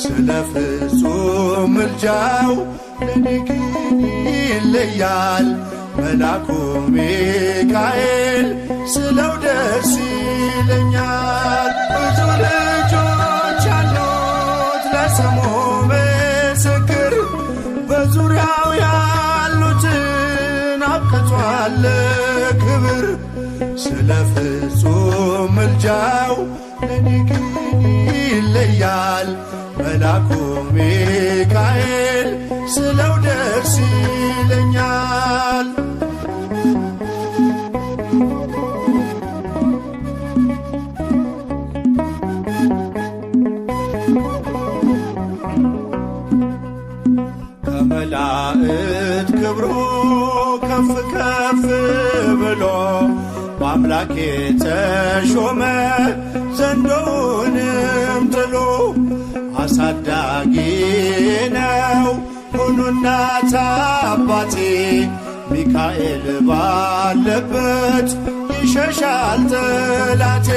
ስለ ፍጹም ምልጃው ለኔ ግን ይለያል መላኩ ሚካኤል ስለው ደስ ይለኛል። ብዙ ልጆች አሉት ለስሙ ምስክር በዙሪያው ያሉትን አብቅቷል ክብር። ስለ ፍጹም ምልጃው ለኔ ግን ይለያል መላኩ ሚካኤል ስለው ደስ ይለኛል። ከመላእክት ክብሩ ከፍ ከፍ ብሎ በአምላክ የተሾመ ዘንዶውንም ጥሎ አሳዳጊ ነው ሁኑ እናት አባቴ ሚካኤል ባለበት ይሸሻል ጠላቴ።